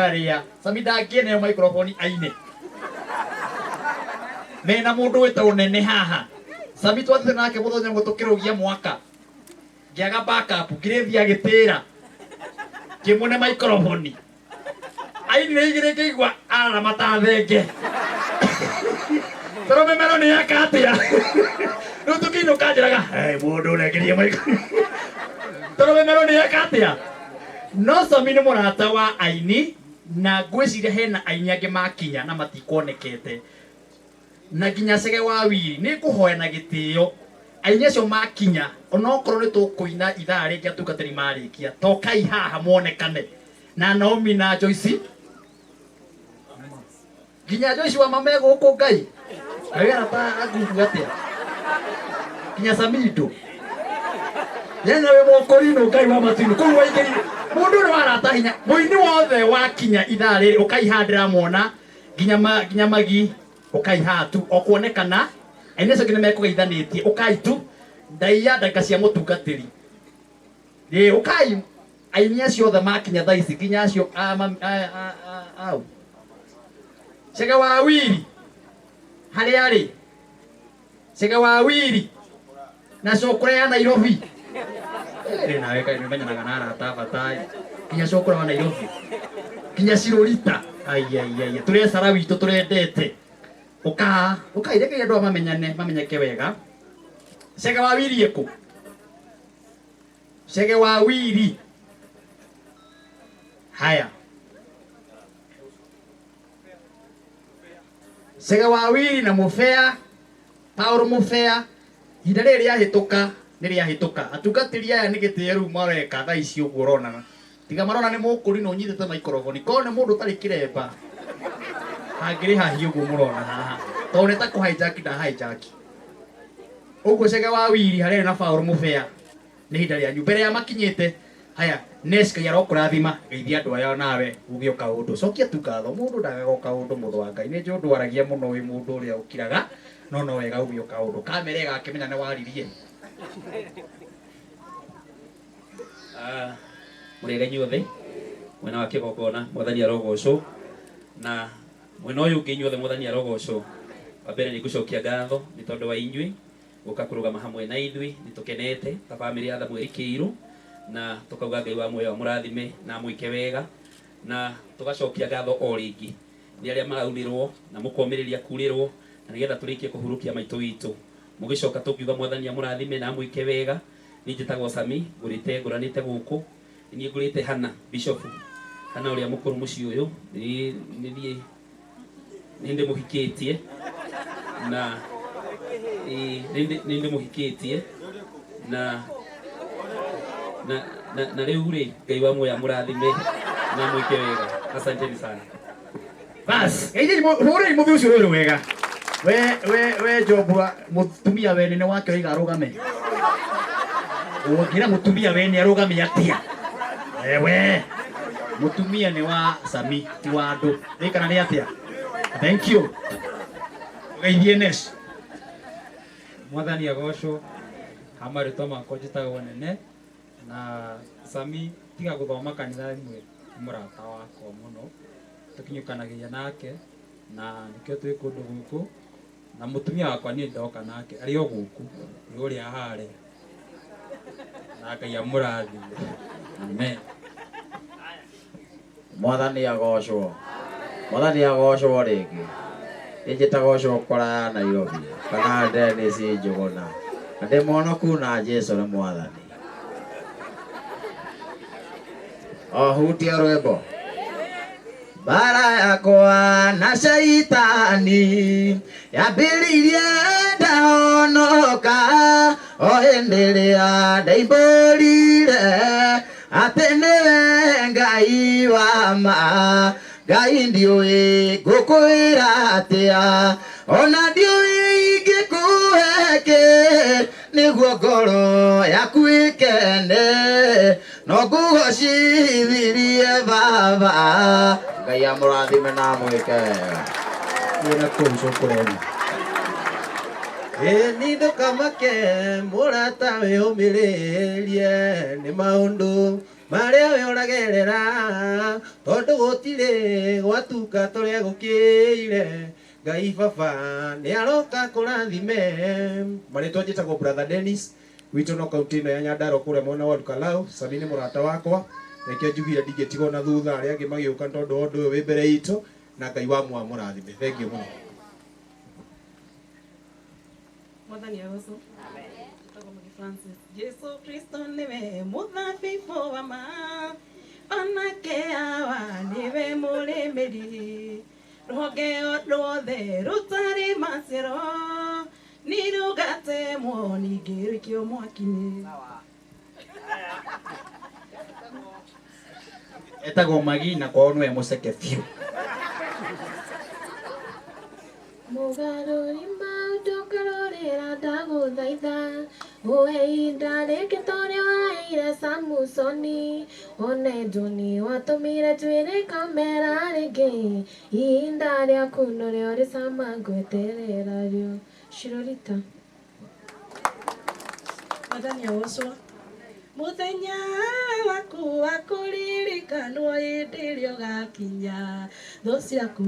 Arĩa Sami ndangĩneo microphone aine mena mũndũ wĩtagwo Nene haha. Sami twathiĩte nake mũthenya ũmwe tũkĩrũgia mwaka, ngĩaga backup, ngĩrĩthi agĩtĩra ngĩmũne microphone, ainire igĩrĩ, ngĩigua ararama ta thenge tondũ mĩmero nĩ yaka atĩa. Rĩu tũkĩinũka njĩraga, "Hey, mũndũ ũrengerie microphone tondũ mĩmero nĩ yaka atĩa." No Sami nĩ mũrata wa aini, na ngwĩciria hena aini angĩ makinya na matikuonekete, na nginya Cege wa Wiri. Nĩ ngũhoya na gĩtĩo, aini acio makinya, onokorwo nĩ tũkũina ithaa rĩngĩ atungatĩri marĩkia, tokai haha muonekane na Naomi na Joyce, nginya Joyce wa mame gũkũ. Ngai ngai arata angubu atĩa, nginya Samido yani nawe mũkũrinũ. Ngai wa matuinĩ kũu waingĩrire mũndũ ũrĩa warata hinya. Mũini wothe wakinya ithaa rĩrĩ, ũkaiha ndĩramuona, nginya ma, nginya magi ũkaiha tu o kuonekana. Aini acio angĩ nĩ mekũgeithanĩtie, ũkai tu ndaiya ndagĩka cia mũtungatĩri. Ĩ ũkai aini acio othe makinya thaa ici, nginya acio a au Cege wa Wiri harĩa arĩ, Cege wa Wiri na cũkũra ya Nairobi. Ĩrĩ nawe kaĩ nĩũmenyanaga na arata a bata ĩ. Nginya cũkũra wa Nairobi, nginya Cirũrita, aiaiaia, tũrecara witũ tũrendete. Ũka ũkai, reke andũ aya mamenyane, mamenyeke wega. Cege wa Wiri ĩkũ? Cege wa Wiri haya, Cege wa Wiri na Mũbea, Paul Mũbea. Ihinda rĩrĩ rĩahĩtũka nĩ rĩahĩtũka. Atungatĩri aya nĩ gĩtĩo rĩu mareka thaa ici ũguo ũrona, tiga marona nĩ mũkũri na ũnyitĩte microphone. Korwo nĩ mũndũ ũtarĩ kĩremba, hangĩrĩ hahiũ ũguo mũrona haha, tondũ nĩ ta kũ hijack nda hijack ũguo. Cege wa Wiri harĩa na Paul Mũbea, nĩ ihinda rĩanyu mbere ya makinyĩte. Haya, Nes, Ngai arokũrathima. Geithia andũ aya nawe uge o kaũndũ, cokia tu ngatho. Mũndũ ndagaga o kaũndũ. Mũndũ wa Ngai, nĩ njũĩ ndwaragia mũno, wĩ mũndũ ũrĩa ũkiraga, no no wega uge o kaũndũ, kamera ĩgakĩmenya nĩ waririe. Mũrĩega inyuothe mwena wa kĩgongona, Mwathani arogocwo, na mwena ũyũ ũngĩ inyuothe, Mwathani arogocwo. Wa mbere nĩ ngũcokia ngatho nĩ tondũ wa inyuĩ gũka kũrũgama hamwe na ithuĩ. Nĩ tũkenete ta bamĩrĩ ya Thamueli Kĩirũ, na tũkauga Ngai wa muoyo amũrathime na amwĩke wega, na tũgacokia ngatho o rĩngĩ nĩ arĩa maraurĩrwo na mũkomĩrĩria kurĩrwo na nĩgetha tũrĩkie kũhurũkia maitũ witũ. Mũgĩcoka tũngiuga Mwathani amũrathime na amwĩke wega. Niĩ njĩtagwo Sami, ngũrĩte ngũranĩte gũkũ. Niĩ ngũrĩte Hana Bishofu, Hana ũrĩa mũkũrũ mũciĩ ũyũ. Nĩ niĩ nĩ ndĩmũhikĩtie na ĩĩ, nĩ ndĩmũhikĩtie na rĩu rĩ, Ngai wa muoyo amũrathime na mwĩke wega. Asanteni sana. Bas, geithia, hũrĩri mũthuri ũcio rũrĩ wega. We Jobwa, mũtumia wene nĩ wake oiga arũgame. Ũngĩra mũtumia wene arũgame atĩa? Ewe mũtumia nĩ wa Sami, ti wa andũ. Nĩ kana nĩ atĩa? Thank you. Geithie Nes. Mwathani agocwo. Ha marĩtwa makwa njĩtagwo Nene, na Sami tiga gũthoma kanitha ĩmwe nĩ mũrata wakwa mũno, tũkinyũkanagia nake na nĩkĩo twĩ kũndũ gũkũ. Na mũtumia wakwa niĩ ndoka nake arĩ o gũkũ, nĩ ũrĩa harĩa, na Ngai amũrathime, amen. Mwathani agocwo, Mwathani agocwo rĩngĩ. Niĩ njĩtagwo Cũkũra ya Nairobi kana Dennis Njũgũna, na ndĩ mũhonoku na Jesũ nĩ Mwathani. O hutie rwĩmbo mbara yakwa na caitani yambĩrĩirie ndahonoka, o hĩndĩ ĩrĩa ndaimbũrire atĩ nĩwe Ngai wa ma. Ngai, ndiũĩ ngũkwĩra atĩa, ona ndiũĩ ingĩkũhe kĩ nĩguo ngoro yaku ĩkene, no ngũgocithirie Baba. Ngai amũrathime na amwĩke wega. Wĩna kũu cũkũra ĩno. Ĩni ndũkamake mũrata wĩyũmĩrĩrie nĩ maũndũ marĩa we ũragerera tondũ gũtirĩ gwatuka tũrĩa gũkĩire Ngai baba nĩ aroka kũrathime. Marĩtwa njĩtagwo Brother Dennis witũ no kaunti ĩno ya Nyandarua kũrĩa mwena wa Olkalau. Sami nĩ mũrata wakwa nĩkĩo njugire ndingĩtigwo na thutha arĩa angĩ magĩũka nĩ tondũ wa ũndũ ũyũ wĩ mbere itũ na Ngai wa muoyo amũrathime. Thengiũ mũno. Mwathani agocwo. Njĩtagwo Maggie Francis. Jesu Kristo nĩwe mũthabibũ wa ma, onake Awa nĩwe mũrĩmĩri. Rũhonge ruothe rũtarĩ maciaro nĩ rũgatemwo ningĩ rũikio mwaki-inĩ. Etagwo Magi na kwao nĩwe mũceke biũ. Mũgarũri maũndũ ngarũrĩra ndagũthaitha ũhe ihinda rĩngĩ ta ũrĩa waheire Samusoni one Joni watũmire njuĩrĩ ĩkamera rĩngĩ ihinda rĩaku norĩo rĩcama ngweterera rĩo. Shirorita. Mwathani agocwo. Mũthenya waku wa kũririkanwo hĩndĩ ĩrĩa ũgakinya thũ ciaku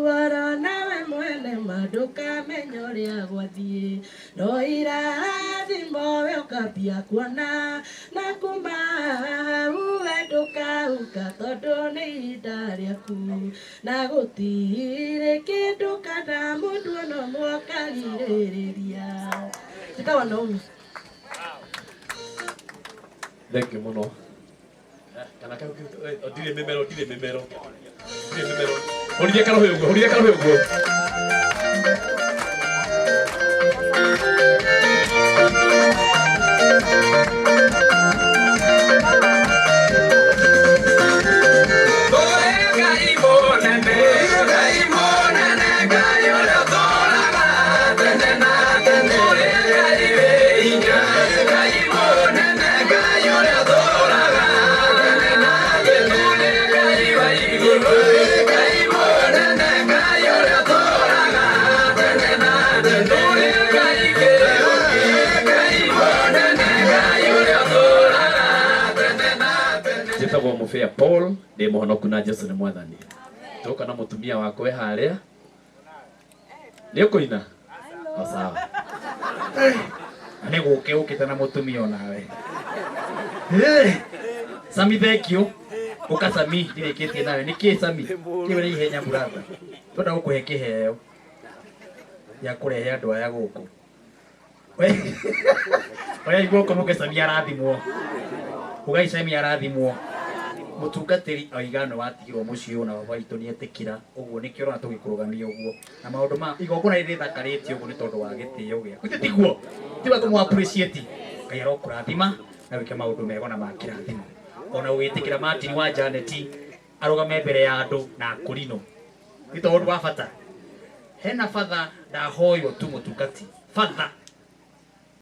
oro nawe mwene ma ndũkamenya ũrĩa gwathiĩ no irathimo we ũkambia kuona na kuma hau we ndũkahuka tondũ nĩ ihinda rĩaku na gũtirĩ kĩndũ kana mũndũ ona ũmwe ũkarigĩrĩria. Njĩtagwo Naomi. Thank you mũno. Kana kau ndirĩ mĩmero, ndirĩ mĩmero. Ndirĩ mĩmero. Hũrithia karũhĩ ũguo, hũrithia karũhĩ ũguo. Njĩtagwo Mũbĩa Paul, ndĩ mũhonoku na Jesu nĩ mwathani. Tũka na mũtumia wakwa e harĩa. Nĩ ũkũina? O sawa. Na nĩ gũke ũkĩte na mũtumia onawe. Sami thank you. Ũka Sami ndirĩkĩtie nawe. Nĩkĩ Sami? Kĩu nĩ ihenya mũratha. Twenda gũkũhe kĩheo gĩa kũrehe andũ aya gũkũ. Oya guoko mũke Sami arathimwo. Ugai Sami arathimwo. Mũtungatĩri oiga nĩ watigirwo mũciĩ ũyũ na baba witũ nĩ etĩkĩra ũguo nĩkĩo ũrona tũgĩkũrũgamia ũguo na maũndũ ma igongona rĩrĩ rĩthakarĩtio ũguo nĩ tondũ wa gĩtĩo gĩaku. Githĩ tiguo? Tiga kũmũ appreciate. Ngai arokũrathima na wĩke maũndũ mega na ma kĩrathimo. Ona ũgĩtĩkĩra Martin wa Janet arũgame mbere ya andũ na akũrinũ. Nĩ tondũ wa bata. Hena batha ndahoywo tu mũtungati. Batha